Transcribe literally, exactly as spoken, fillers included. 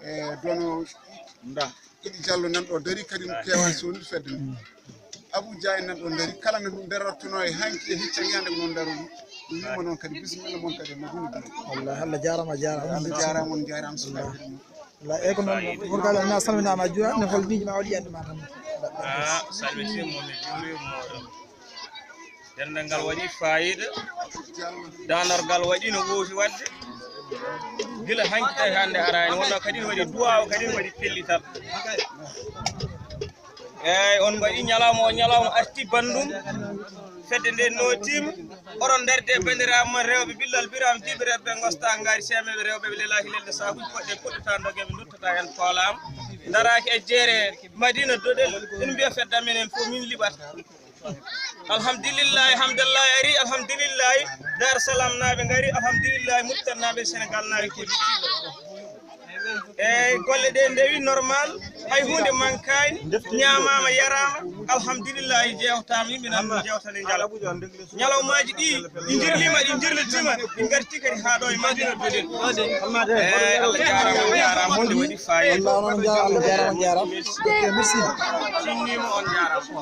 E dono nda Idi Jallo nan ɗo dari kadi kewa soni fedde nde. Abu Jaayi nan ɗo dari kala no ɗum darortono e hanki e hicca yande ko non daro ɗum wima non kadi bismilla mon kadi no ɗum ɗum. Wallahi Allah jarama jarama. Allah jarama on jarama sukaɓe. Wallahi e ko non murgal na salminama juwa ne hol miji ma wali yande ma tan. Ah, salmitin mo mi juri mo. Dendal ngal waɗi fayida. Dandargal waɗi no wowi waɗde. Gila hanki tawi hande arani wonno kadi waɗi duwaw kadi waɗi pellital. Eyyi on mbaɗi ñalawma o ñalawma arti bandum. Fedde nde notima oɗon darde e bandiraɓe mon rewɓe billal biram diɓe rewɓe gosta ngari semeɓe rewɓe ɓe lelaaki lelde sakuji poɗɗe poɗɗata dogeɓe duttata hen koolama. Daraki e jeere Madina Doɗel. Ene mbiya fedde amen en fof min liɓata. Alhamdulillahi hamdallahi ari alhamdulillahi. Dar Salam naɓe ngari alhamdulillahi Murtan naɓe Sénégal naɓe kodi. Eyyi golle ɗe ndewi normal. Hay hunde mankani. Ñamama yarama. Alhamdulillahi jewtama yimɓe nan ɗum jewtani jala. Ñalawmaji ɗi ɗi jirlima ɗi jirlitima ɗi garti kadi ha ɗo e Madina Doɗel. Eyyi Allah jarama on jarama hunde waɗi fayida. Allah on jarama Allah jarama jarama. Ok merci. Sinnima on jarama.